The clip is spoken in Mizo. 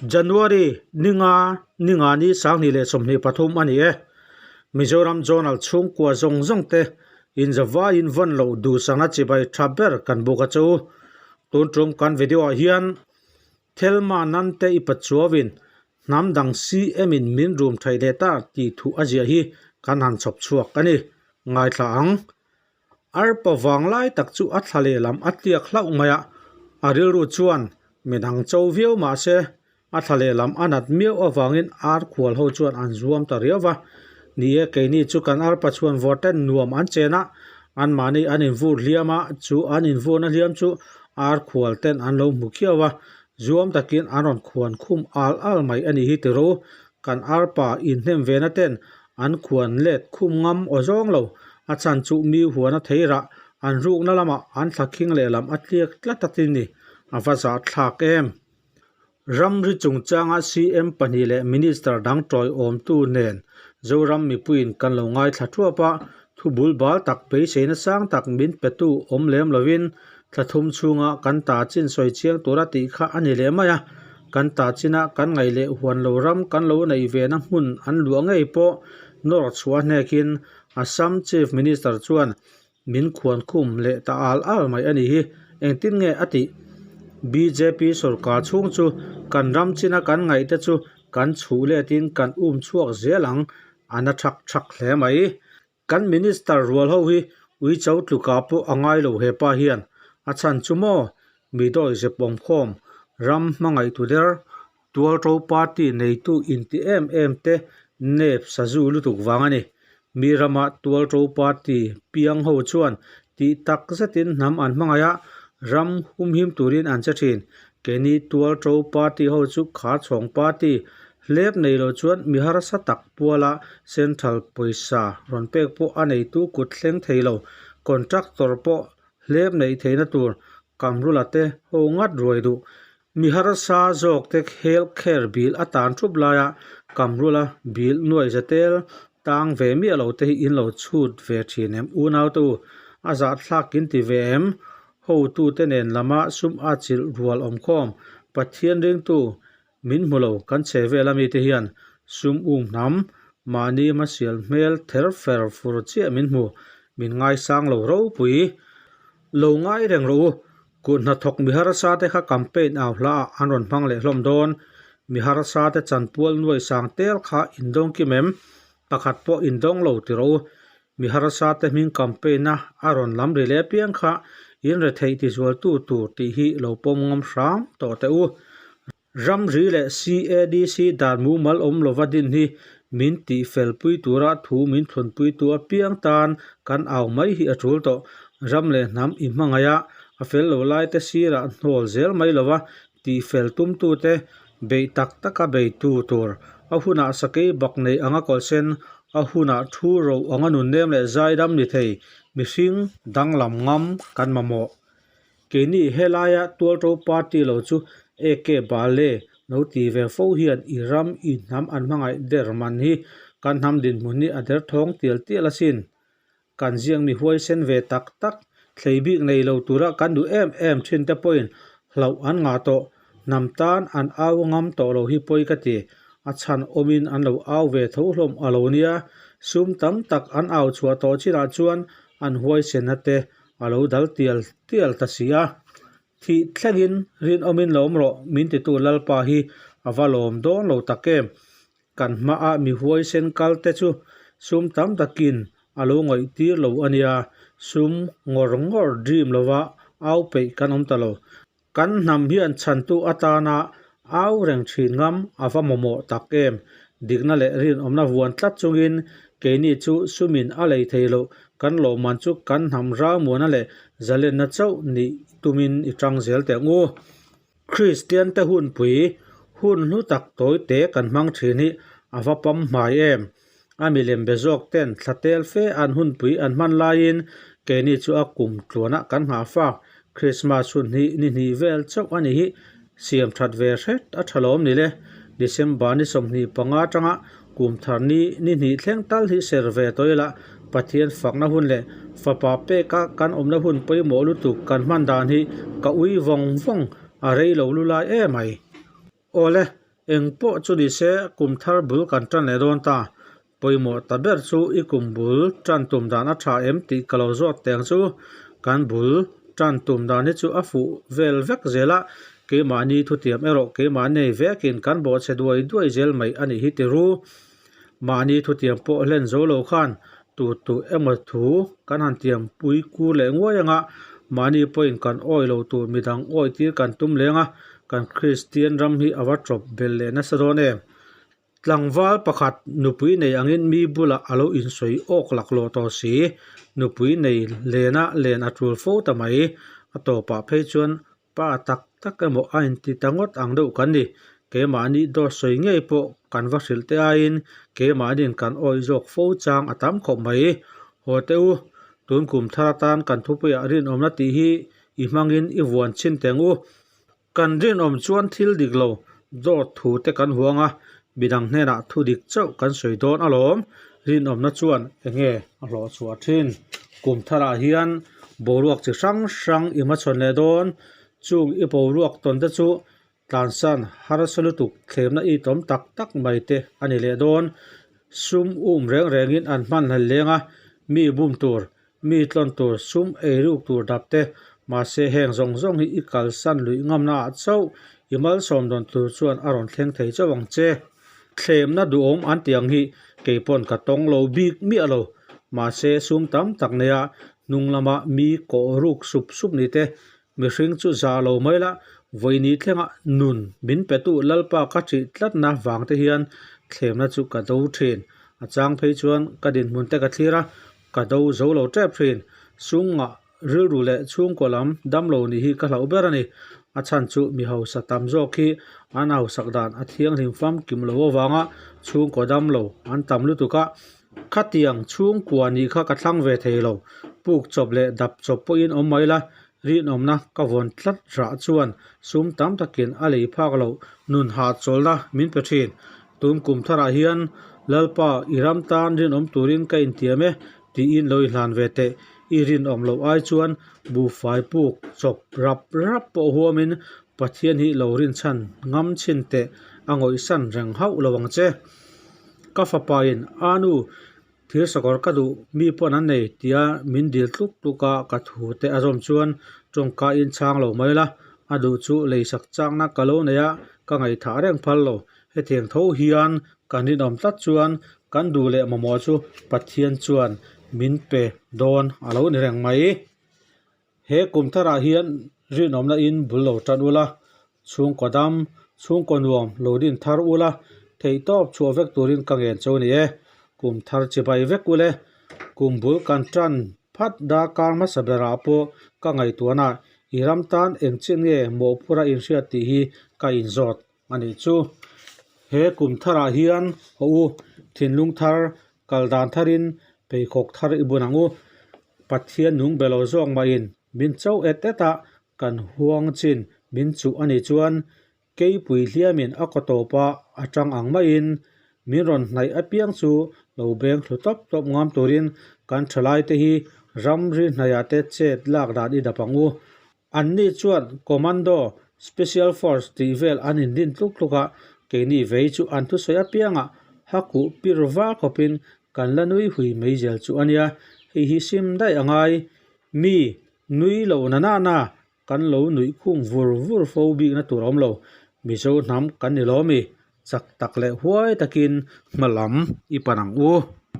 January ninga ninga ni 2023 a ni e. Mizoram Zonal chhungkua zawng zawng te inzavaiin vawn loh duhsakna chibai tha ber kan buk a chu. Tun tum kan video ah hian Thelma Nante i Pachuauin hnam dang CM in min rum thaih leh ta tih thuh a ziah hi kan han chhawp chhuak a ni. Ngaithla ang. Arpa vang lai tak chu a thla lehlam a tliak hlauh mai a, a rilru chuan midang cho viau mah se a thla lehlam a nat miau avangin ar khual ho chuan an zuam ta riau va. Ni e, keini chu kan arpa chhuan vawrten nuam an chen a, anmahni an invur hliam a, chu an invurna hliam chu ar khual ten an lo hmu khiau a, zuam takin an rawn khuan khum al al mai a nih hi tiro. Kan arpa inhnem vena ten An khuan let khum ngam aw zawng lo, a chhan chu mi huan a thei rah, an rukna lamah an thla khing lehlam a tliak tlat a ti ni, a va zah thlak em. Ramri chungchanga CM pahnih leh Minister dang tawiawmtu nen Zoram mipuiin kan lo ngaithla thuap a, thu bul bal tak beiseina sang tak min petu awm lem lovin thla thum chhunga kan ta chin sawi chiang tura tih kha a ni leh mai a. Kan ta china kan ngaih leh huan lo ram kan lo neih vena hmun an luah ngei pawh nawr chhuah hnekin Assam Chief Minister chuan min khuan khum leh ta al al mai a nih hi. Engtin nge a tih? Bjp sorkar chhung chu kan ram china kan ngaih te chu kan chhuh letin kan um chhuak zel ang a na thak thak hle mai. Kan Minister rual ho hi uicho tluka pawh a ngai lo hepa hian a chhan chu maw? Mi dawi ze pawmkhawm, ram hmangaihtu der, tualto party neitu inti em em te nep sazu lutuk vang a ni. Mi rama tualto party piang ho chuan tih tak zetin hnam an hmangaih a, ram humhim turin an che thin. Keini tualto party ho chu kharchhawng party Hlep nei lo chuan mi harsa tak puala Central pawisa rawn pek pawh a neitu kut thleng thei lo. Contractor pawh hlep neih theihna tur Kamrula te ho ngat ruai duh. Mi harsa zawk te health care bill a tan thup laia Kamrula bill nuai zatel tang ve miah lo te hi in lo chhut ve thin em unau te u? A zahthlak in ti ve em? Hotute nen lama sum a chilh rual awmkhawm Pathian ringtu Min hmu lo, kan chhe vel ami te hian sum um hnam, mahni hmasial hmel ther fer fur chiah min hmu, min ngaisang lo ropui. Lo ngai reng rawh u, kut hnathawk mi harsa te kha campaign au hla ah an rawn hmang leh hlawm dawn, mi harsa te chanpual nuai sang tel kha indawng kim em? Pakhat pawh indawng lo ti rawh u, mi harsa te hming campaign a a rawn lam ri leh apiang kha in retheih tizualtu tur tih hi lo pawm ngam hram tawh teh u. Ramri leh CADC dan mumal awm lova din hi min tihfelpui tura thu min thlunpuitu apiang tan kan au mai hi a tul tawh. Ram leh hnam i hmangaih a, a fel lo lai te sirah hnawl zel mai lova tihfel tumtute beih tak taka beitu tur. A hunah sakei bak nei anga kawlhsen, a hunah thu ro anga nunnem leh zaidam ni thei mihring danglam ngam kan mamawh. Keini helaia tualto party lo chu AK Bale lo ti ve fo hian i ram i hnam an hmangaih der man hi kan hnam dinhmun hi a derthawng tial tial asin. Kan ziak mi huaisen ve tak tak, thlei bik nei lo tura kan duh em em thin te pawhin hlauh an ngah tawh. Hnam tan an au ngam tawh lo hi pawi ka ti. A chhan awmin an lo au ve tho hlawm a lo nia. Sum tam tak an au chhuah tawh chinah chuan an huaisenna te a lo dal tial tial ta si a. Thih thlengin rinawmin lawm rawh min titu Lalpa hi a va lawm dawn lo tak em? Kan hmaah mi huaisen kal te chu sum tam takin a lo ngaihtir lo a nia, sum ngawr ngawr dream lova au peih kan awm ta lo. Kan hnam hian chhantu atana au reng thin ngam a va mamawh tak em? Dikna leh rinawmna vuan tlat chungin keini chu sumin a lei thei loh, kan lawmman chu kan hnam ralmuana leh zalenna chauh nih tumin i tang zel teh ang u. Kristian te hunpui hun hlu tak tawi te kan hmang thin hi a va pam hmai em? A milem be zawk ten thla tel fe an hunpui an hman laiin keini chu a kum tluanah kan nghah fak. Krismas hun hi ni hnih vel chauh a ni hi siam that ve hret a tha lawm ni le. December ni 25 atanga kum thar ni ni hnih thleng tal hi ser ve tawih la, Pathian fakna hun leh fapa peka kan awmna hun pawimawh lutuk kan hman dan hi ka ui vawng vawng a rei lo lu lai em mai. Awle. Eng pawh chu ni se, kum thar bul kan tan leh dawn ta. Pawimawh ta ber chu i kum bul tan tum dan a tha em tih ka lo zawt teng chu. Kan bul tan tum dan hi chu a fuh vel vek zel a, keimahni thutiam erawh keimah nei vekin kan bawhchhe duai duai zel mai a nih hi ti ru. Mahni thutiam pawh hlen zo lo khan tu tu emaw thu kan han tiam pui kur leh nguai anga mahni pawhin kan awi lo tur midang awi tir kan tum leng a, kan Kristian ram hi a va tawp belh leh nasa dawn em? Tlangval pakhat nupui nei angin mi bulah a lo insawi awk laklawh tawh si, nupui nei lena len a tul fo ta mai. A tawpah phei chuan Pa tak tak emaw a inti ta ngawt ang deuh kan ni. Keimahni dawt sawi ngei pawh kan va hrilh te aiin keimahniin kan awih zawk fo chang a tam khawp mai. Haw teh u, tun kum thar atan kan thupuiah rinawmna tih hi i hmangin i vuan chhin teng u. Kan rinawm chuan thil dik lo dawt thu te kan huang a, midang hnenah thu dik chauh kan sawi dawn alawm. Rinawmna chuan enge a hlawh chhuah thin. Kum tharah hian boruak chi hrang hrang i hmachhawn leh dawn. Chung i boruak tawn te chu tlansan harsa lutuk thlemna i tawm tak tak mai te a ni leh dawn. Sum um reng rengin an hman hlel leng a, mi bum tur, mi tlawn tur, sum ei ruk tur dap te. Mahse heng zawng zawng hi i kalsan luih ngamna ah chauh i malsawm dawn tur chuan a rawn thleng thei chauh ang che. Thlemna duhawm an tih ang hi kei pawn ka tawng lo bik miah lo. Mahse sum tam tak neia hnung lama mi kawh ruk sup sup ni te, mihring chu za lo mai la, vawiini thlenga nun min petu Lalpa ka ṭih tlatna vang te hian thlemna chu ka do ṭhin. A chang phei chuan ka dinhmun te ka thlir a, ka do zo lo ṭep ṭhin. Sum ngah Rilru leh chhungkaw lam damlo nih hi ka hlauh ber a ni. A chhan chu mi hausa tam zawk hi an hausak dan a thianghlim famkim lo avanga chhungkaw damlo an tam lutuk a. Khatiang chhungkua nih kha ka thlang ve thei lo. Puk chawp leh dap chawp pawhin awm mai la, rinawmna ka vawn tlat rah chuan sum tam takin a lei phak loh nun hahchawlhna min pe thin. Tun kum tharah hian Lalpa i ram tan rinawm turin ka intiam e tiin lo inhlan ve teh. I rinawm loh ai chuan buhfai puk chawp rap rap pawh huamin Pathian hi lo rinchhan ngam chhin teh a ngawihsan reng hauh lo ang che. Ka fapain, A nu, thir sakawr ka duh, mi pawn an nei tia min dil tluk tluk a ka thu te a zawm chuan tawngka in chhang lo mai la, a duh chu leisak chakna ka lo nei a, ka ngaihthah reng phal lo. Hetiang tho hian kan rinawm tlat chuan kan duh leh mamawh chu Pathian chuan min pe dawn a lo ni reng mai. He kum tharah hian rinawmna in bul lo tan ula, chhungkaw dam, chhungkaw nuam lo din thar ula, theihtawp chhuah vek turin ka ngen cho ni e. Kum thar chibai vek ule, kum bul kan tan phat darkar hmasa berah pawh ka ngaihtuahna i ram tan eng chin nge mawhphura inhriat tih hi ka inzawt. A nih chu, he kum tharah hian haw u, thinlung thar, kal dan tharin pheikhawk thar i bun ang u. Pathian nung be lo zawk mahin min cho et et a, kan huang chin min chuh a nih chuan keipui hliamin a kaw tawpa a tang ang maiin min rawn hnaih apiang chu lo beng thlu tawp tawp ngam turin kan thalaite hi ramri hnaihah te chet lak dan i dap ang u. Anni chuan Commando, Special Force tih vel an indin tluk tluk a, keini vei chu an thusawi apiangah hakuh pir va khawpin kan la nui hui mai zel chu a nia, hei hi sim daih a ngai. Mi nui lo na na na kan lo nuih khung vur vur fo bikna tur a awm lo, Mizo hnam kan ni lo mi, chak tak leh huai takin hma lam i pan ang u.